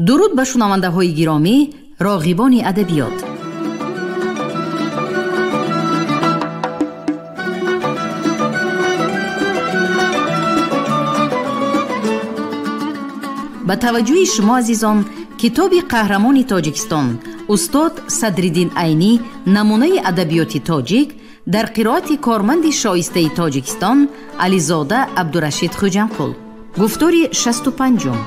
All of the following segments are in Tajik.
Дуруд ба шунавандаҳои гиромӣ, роғибони адабиёт. Ба таваҷҷӯҳи шумо азизон, китоби қаҳрамони Тоҷикистон устод Садриддин Айнӣ намунаи адабиёти тоҷик дар қироати корманди шоистаи Тоҷикистон Ализода Абдурашид Хуҷамқул. Гуфтори 65-ум.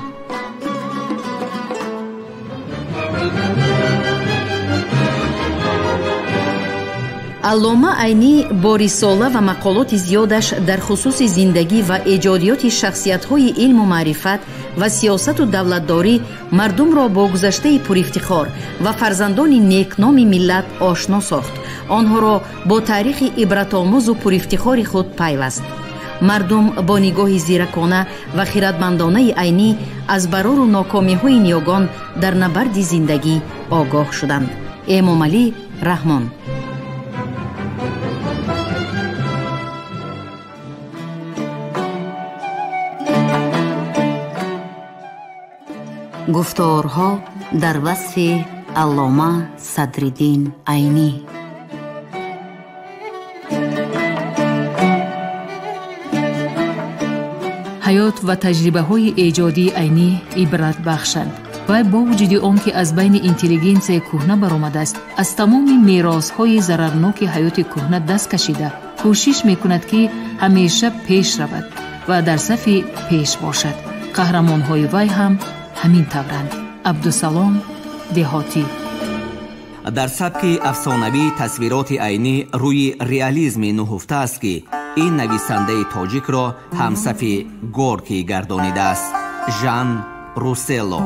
Аллома Айнӣ бо рисола ва мақолоти зиёдаш дар хусуси зиндагӣ ва эҷодиёти шахсиятҳои илму маърифат ва сиёсату давлатдорӣ мардумро бо гузаштаи пурифтихор ва фарзандони некноми миллат ошно сохт, онҳоро бо таърихи ибратомӯзу пурифтихори худ пайваст. Мардум бо нигоҳи зиракона ва хиратмандонаи Айнӣ аз барору нокомиҳои ниёгон дар набарди зиндагӣ огоҳ шуданд. Эмомалӣ Раҳмон. Гуфторҳо дар васфи Аллома Садриддин Айнӣ. Ҳаёт ва таҷрибаҳои эҷодии Айнӣ ибратбахшанд. Вай бо вуҷуди он ки аз байни интеллигенсияи кӯҳна баромадааст, аз тамоми меросҳои зарарноки ҳаёти кӯҳна даст кашида, кӯшиш мекунад, ки ҳамеша пеш равад ва дар сафи пеш бошад. Қаҳрамонҳои вай ҳам ҳамин тавранд. Абдусалом Деҳотӣ. Дар сабки афсонавии тасвироти Айнӣ рӯи реализми нуҳуфта аст, ки ин нависандаи тоҷикро ҳамсафи Горкий гардонидааст. Жан Русселло.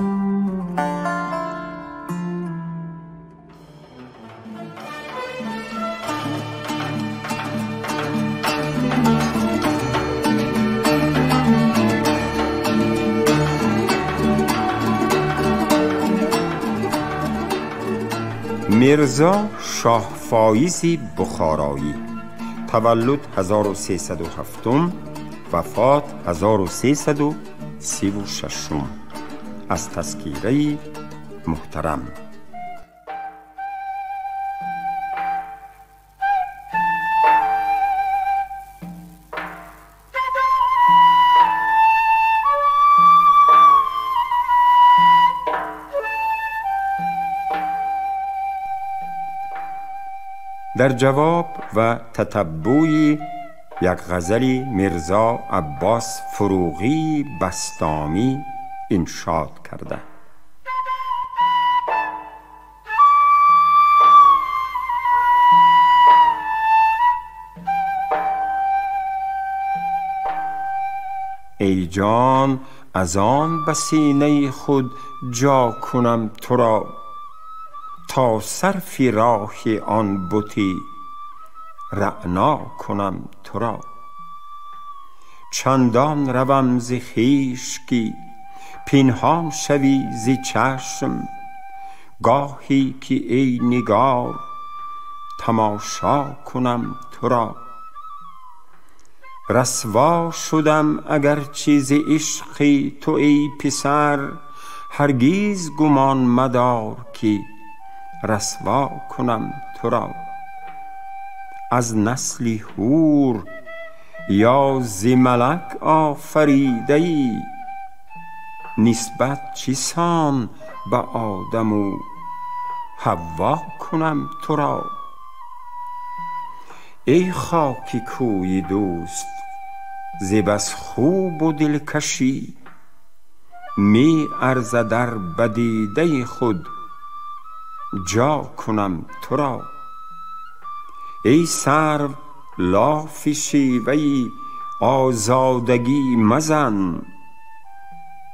میرزا شاه فایز بخارایی، تولد 1307، وفات 1336، از تذکیره محترم. در جواب و تتبعی یک غزل میرزا عباس فروغی بسطامی انشاد کرده. ای جان از آن به سینه خود جا کنم تو را، تا صرفی راه آن بتی رعنا کنم تو را. چندان روم ز خویش کی پنهان شوی ز چشم، گاهی که ای نگار تماشا کنم تو را. رسوا شدم اگر چیز عشقی تو ای پسر، هرگیز گمان مدار که رسوا کنم تو را. از نسل حور یا ز ملک آفریده ای، نسبت چیسان به آدم و حوا کنم تو را. ای خاک کوی دوست ز بس خوب و دلکشی، می ارزد در بدیده خود جا کنم تو را. ای سرو لاف شیوه آزادگی مزن،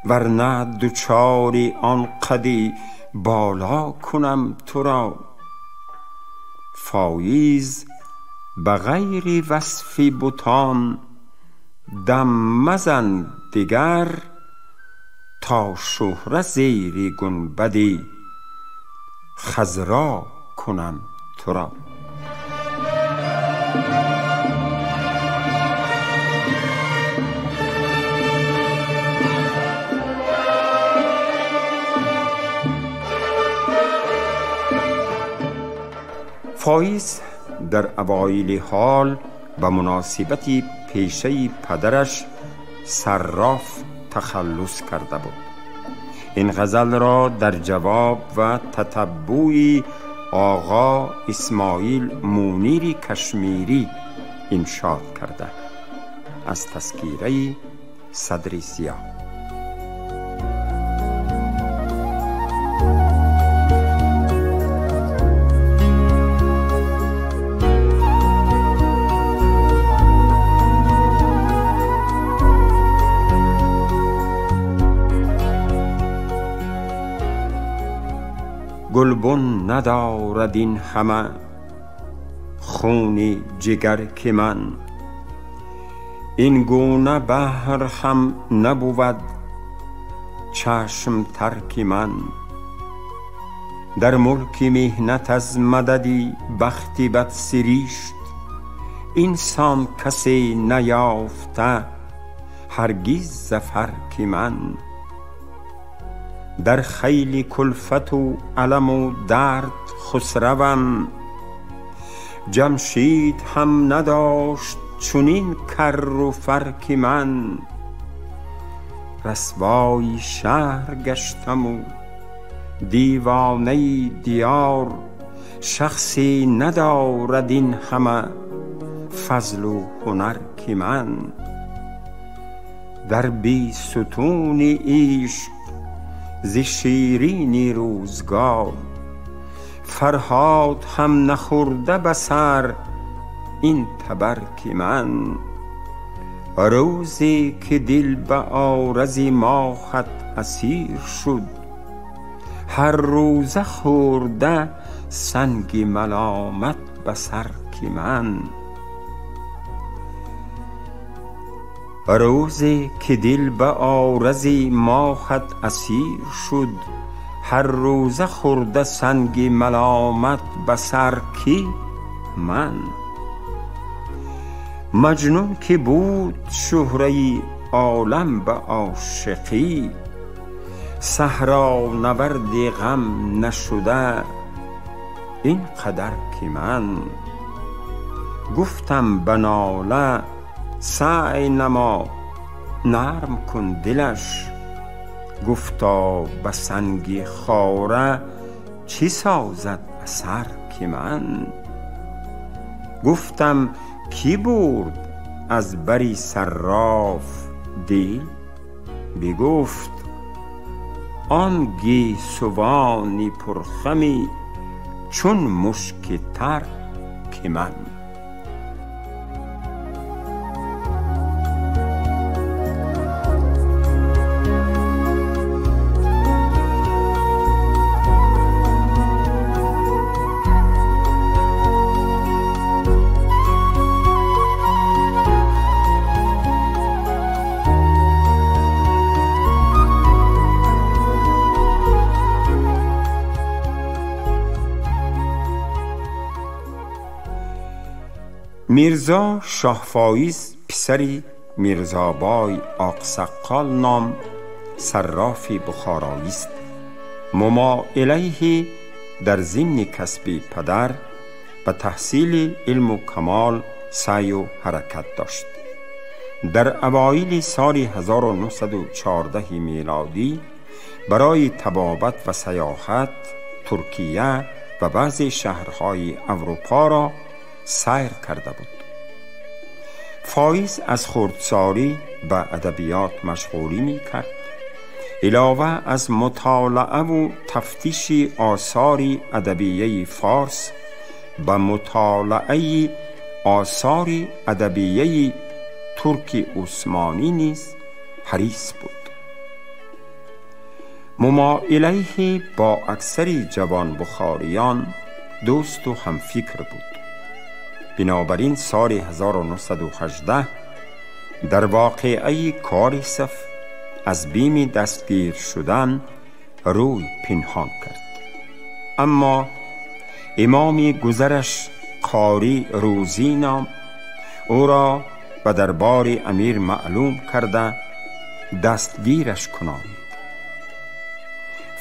ورنه دچار آن قدی بالا کنم تو را. فایز به غیر وصف بتان دم مزن دگر، تا شهره زیر گنبد خضرا کنم تو را. Фоиз дар авоили ҳол ба муносибати пешаи падараш сарроф тахаллус карда буд. Ин ғазалро дар ҷавоб ва татаббуи оғо Исмоил Мунири Кашмирӣ иншод карда аз тазкираи Садри Зиё. گلبن ندارد این همه خون جگر که من، این گونه بحر هم نبود چشم ترک من. در ملک مهنت از مددی بختی بد سریشت، این سان کسی نیافته هرگز ظفر که من. در خیل کلفت و الم و درد خسروم، جمشید هم نداشت چنین کر و فر که من. رسوای شهر گشتم و دیوانه دیار، شخصی ندارد این همه فضل و هنر که من. در بی ستون عشق ز شیرینی روزگار، فرهاد هم نخورده به سر این تبر که من. روزی که دل به عارض ماهت اسیر شد، هر روزه خورده سنگ ملامت به سر که من. روزی که دل به عارض ماهت اسیر شد، هر روزه خورده سنگ ملامت به سر کی من. مجنون که بود شهره عالم به عاشقی، صحرا نورد غم نشده این قدر که من. گفتم به ناله سعی نما نرم کن دلش، گفتا به سنگ خاره چی سازد اثر که من. گفتم کی برد از بری صراف دل، بگفت آن گیسوانی پرخمی چون مشک تر که من. Мирзо Шоҳфоиз писари Мирзобой Оқсаққол ном саррофи бухороист. Мумоилайҳи дар зимни касби падар ба таҳсили илму камол саъю ҳаракат дошт. Дар авоили соли 1914 милодӣ барои табобат ва саёҳат Туркия ва баъзе шаҳрҳои Аврупоро сайр карда буд. Фоиз аз хурдсолӣ ба адабиёт машғулӣ мекард. Илова аз мутолиаву тафтиши осори адабияи форс ба мутолиаи осори адабияи турки усмонӣ низ ҳарис буд. Мумоилайҳи бо аксари ҷавонбухориён дӯсту ҳамфикр буд. Бинобар ин соли 1918 дар воқеаи Корисов аз бими дастгир шудан рӯй пинҳон кард. Аммо имоми гузараш Қори Рӯзӣ ном ӯро ба дарбори амир маълум карда дастгираш кунонид.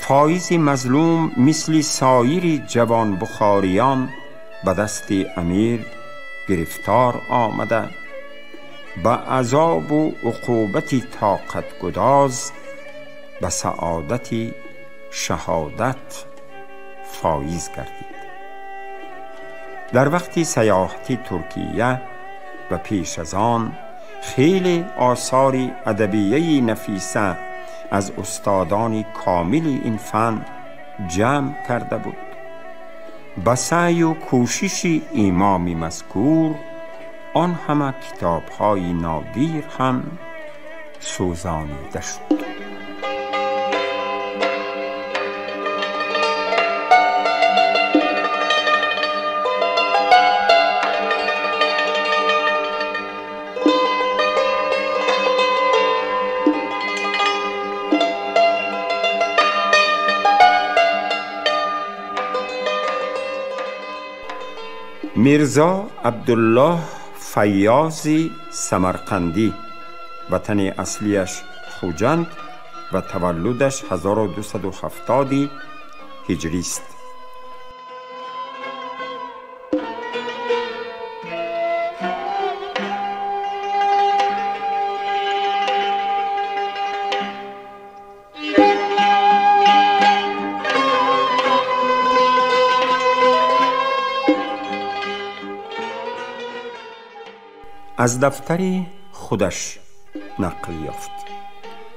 Фоизи мазлум мисли соири ҷавонбухориён ба дасти амир гирифтор омада, ба азобу уқубати тоқатгудоз ба саодати шаҳодат фоиз гардид. Дар вақти саёҳати Туркия ва пеш аз он хеле осори адабияи нафиса аз устодони комили ин фан ҷамъ карда буд. Ба саъю кӯшиши имоми мазкур он ҳама китобҳои нодир ҳам сӯзонида шуд. Мирзо Абдуллоҳ Файёзи Самарқандӣ, ватани аслияш Хуҷанд ва таваллудаш 1270 ҳиҷрист. Аз дафтари худаш нақл ёфт.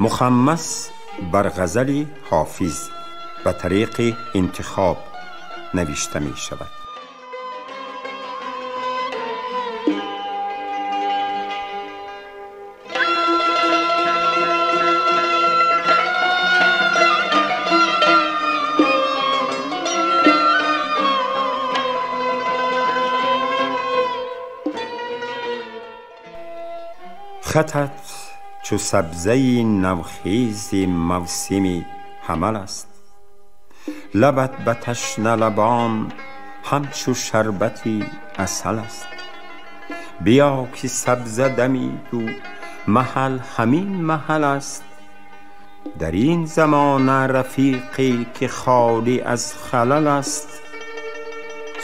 Мухаммас бар ғазали Ҳофиз ба тариқи интихоб навишта мешавад. Хатат чу сабзаи навхези мавсими ҳамал аст, лабат ба ташналабон ҳамчу шарбати асал аст. Биё ки сабза дамиду маҳал ҳамин маҳал аст. Дар ин замона рафиқе ки холӣ аз халал аст,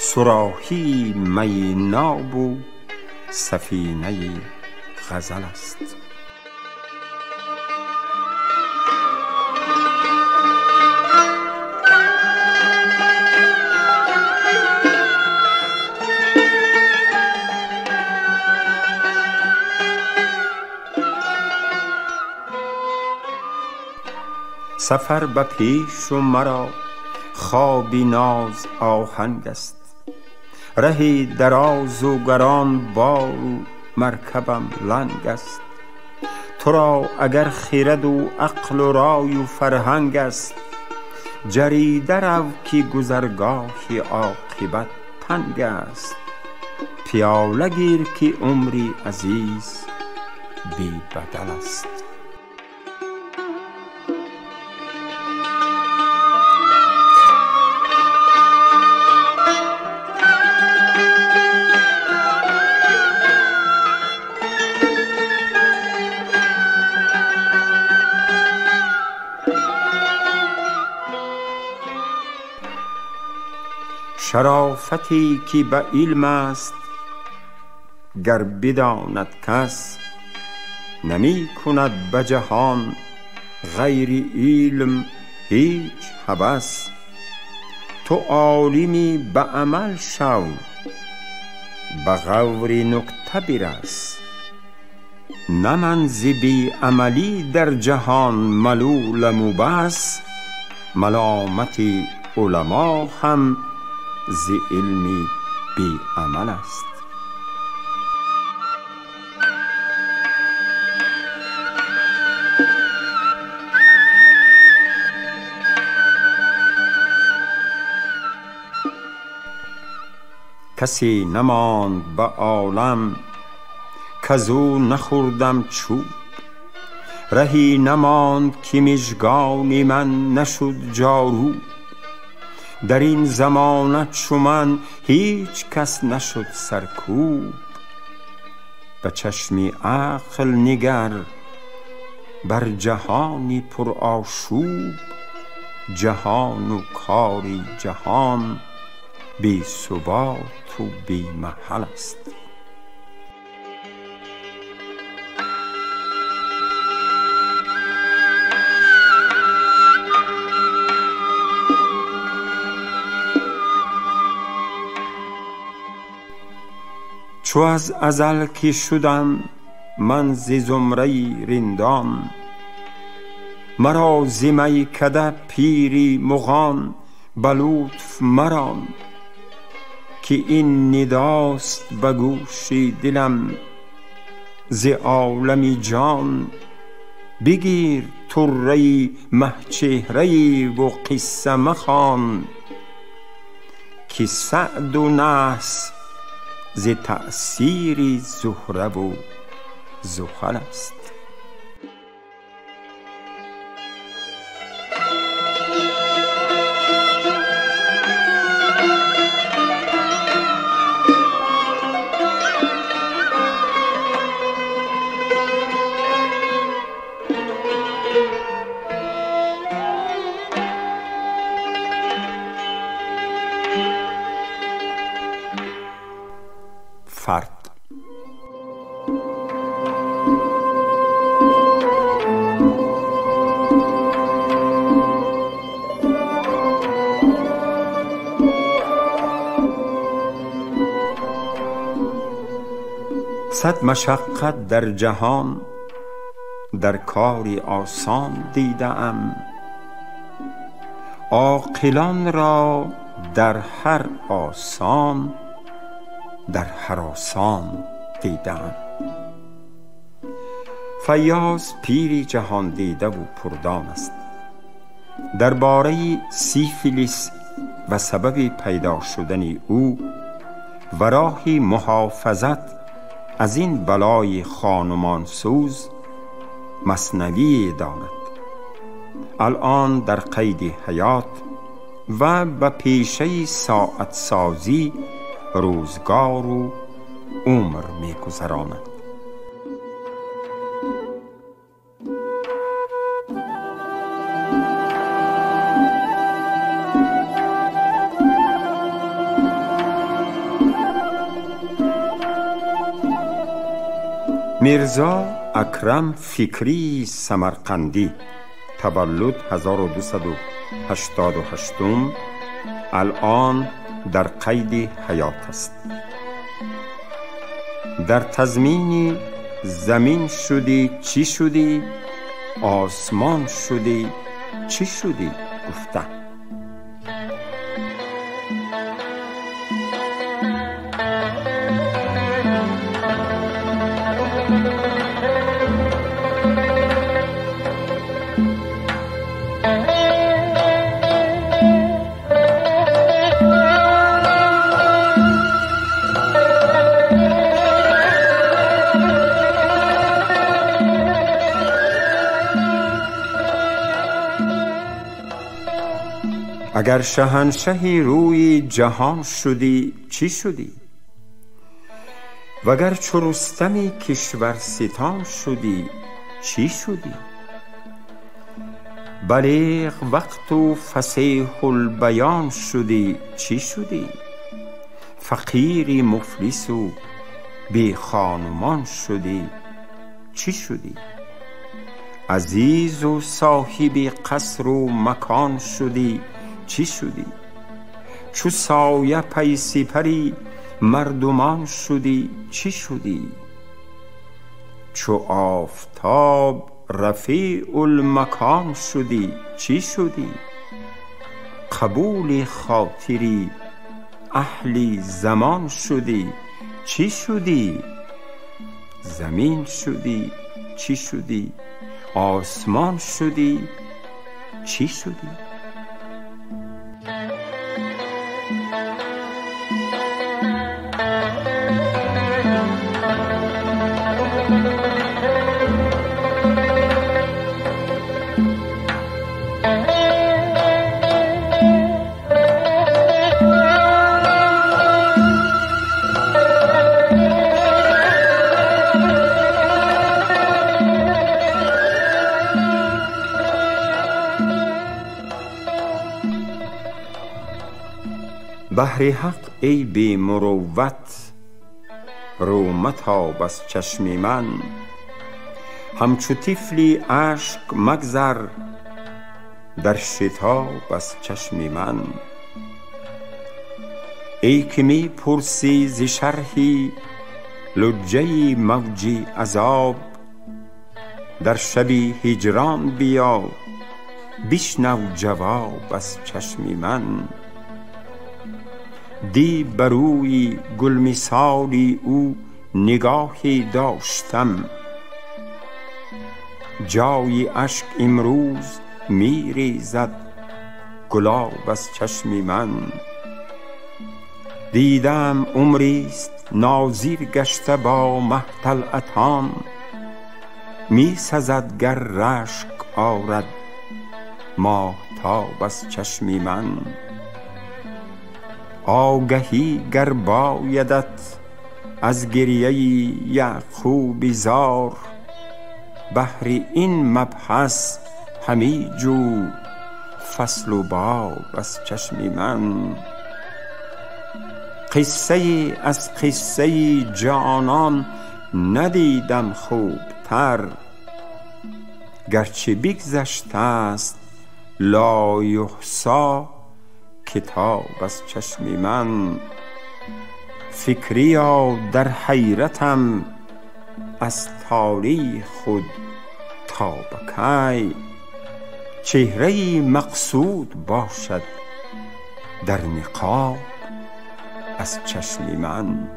суроҳии майи нобу сафинаи ғазал аст. Сафар ба пешу маро хоби ноз оҳанг аст, раҳи дарозу гарон бору маркабам ланг аст. Туро агар хираду ақлу рою фарҳанг аст, ҷарида рав ки гузаргоҳи оқибат танг аст. Пиёла гир ки умри азиз бебадал аст. Шарофате ки ба илм аст гар бидонад кас, намекунад ба ҷаҳон ғайри илм ҳеҷ ҳавас. Ту олими ба амал шав, ба ғаври нукта бирас. На ман зи беамалӣ дар ҷаҳон малуламу бас, маломати уламо ҳам зи илми беамал аст. Касе намонд ба олам казу нахӯрдам чӯб, раҳе намонд ки мижгони ман нашуд ҷорӯб. Дар ин замона чу ман ҳеҷ кас нашуд саркӯб. Ба чашми ақл нигар бар ҷаҳони пурошӯб, ҷаҳону кори ҷаҳон بی ثبات و بی محل است. چو از ازل که شدم من ز زمره رندان، مرا ز میکده پیری مغان به لطف مران، که این نداست به گوش دلم ز عالم جان. بگیر طره مه چهره و قصه مخوان، که سعد و نحس ز تأثیر زهره و زحل است. فرد. صد مشقت در جهان در کاری آسان دیده ام، عاقلان را در هر آسان در هراسان دیدم. فیاض پیری جهان دیده و پردان است. درباره سیفیلیس و سبب پیدا شدن او و راه محافظت از این بلای خانمان سوز مثنوی دارد. الان در قید حیات و به پیشه ساعت سازی روزگار و عمر می‌گذراند. میرزا اکرم فکری سمرقندی، تولد 1288، الان در قید حیات است. در تضمین زمین شدی چی شدی، آسمان شدی چی شدی گفته. اگر شهنشهی روی جهان شدی چی شدی، وگر چو رستمی کشور ستان شدی چی شدی؟ بلیغ وقت و فصیح البیان شدی چی شدی؟ فقیری مفلس و بی خانمان شدی چی شدی؟ عزیز و صاحب قصر و مکان شدی چی شدی؟ چو سایه پی سپری مردمان شدی چی شدی؟ چو آفتاب رفیع المکان شدی چی شدی؟ قبول خاطری اهل زمان شدی چی شدی؟ زمین شدی چی شدی؟ آسمان شدی چی شدی؟ بهر حق ای بی مروت رو متاب از چشم من. همچو طفلی اشک مگذر در شتاب از چشم من. ای که می پرسی ز شرحی لجه موجی عذاب، در شبی هجران بیا بشنو جواب از چشم من. دی بروی گل مثالی او نگاهی داشتم، جای اشک امروز می ریزد گلاب از چشم من. دیدم عمریست ناظر گشته با مه طلعتان، می سزد گر رشک آرد ماهتاب از چشم من. آگهی گر بایدت از گریه یعقوب زار، بهر این مبحث همی جو فصل و باب از چشم من. قصه از قصه جانان ندیدم خوبتر، گرچه بگذشته است لا یحصی کتاب از چشم من. فکریا در حیرتم از تاریخ خود تا به کی، چهره مقصود باشد در نقاب از چشم من.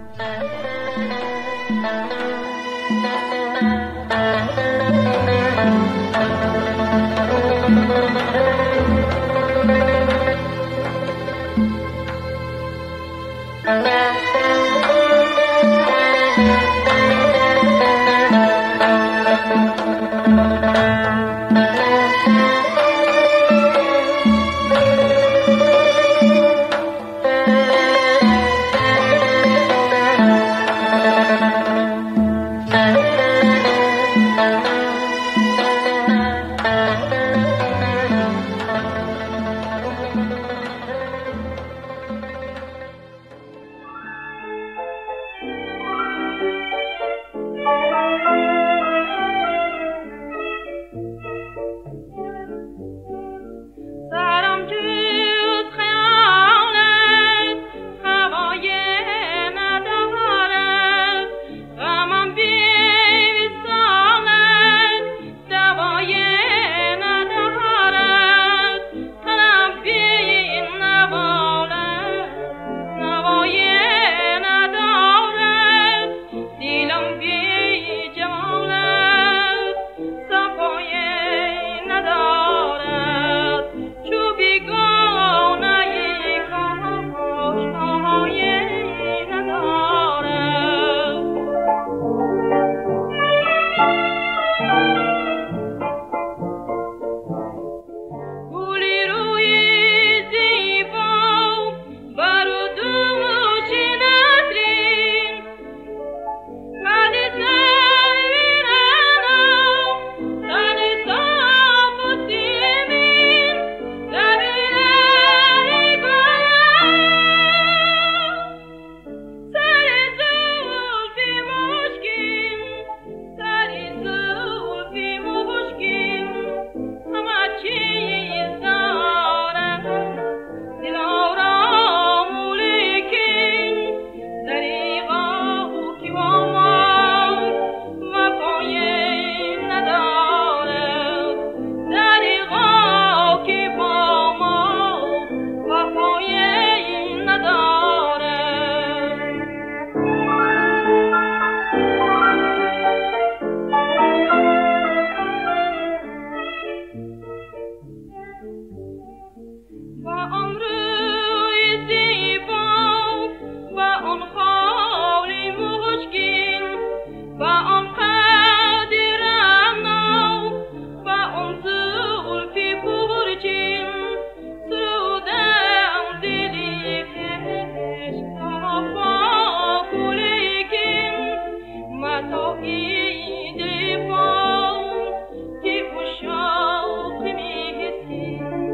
که اشاق میسکین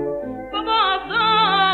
بابا.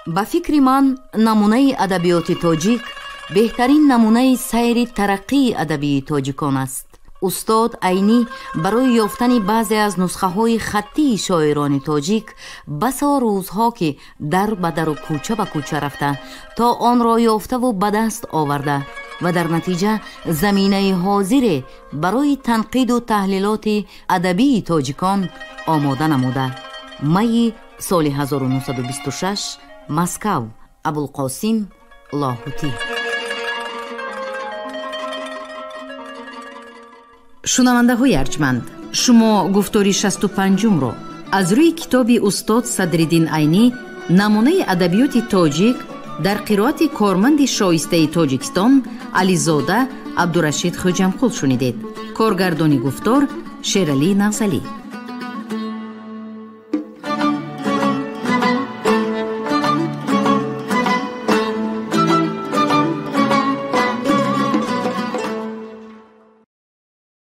Ба фикри ман, намунаи адабиёти тоҷик беҳтарин намунаи сайри тараққии адабии тоҷикон аст. Устод Айнӣ барои ёфтани баъзе аз нусхаҳои хаттии шоирони тоҷик басо рӯзҳо ки дар ба дару кӯча ба кӯча рафта, то онро ёфтаву ба даст оварда ва дар натиҷа заминаи ҳозире барои танқиду таҳлилоти адабии тоҷикон омода намуда. Майи соли 1926, Москав, Абулқосим Лоҳутӣ. Шунавандаҳои арҷманд, шумо гуфтори 65-умро аз рӯи китоби устод Садриддин Айнӣ «Намунаи адабиёти тоҷик» дар қироати корманди шоистаи Тоҷикистон Ализода Абдурашид Хӯҷамқул шунидед. Коргардони гуфтор Шералӣ Нағзалӣ.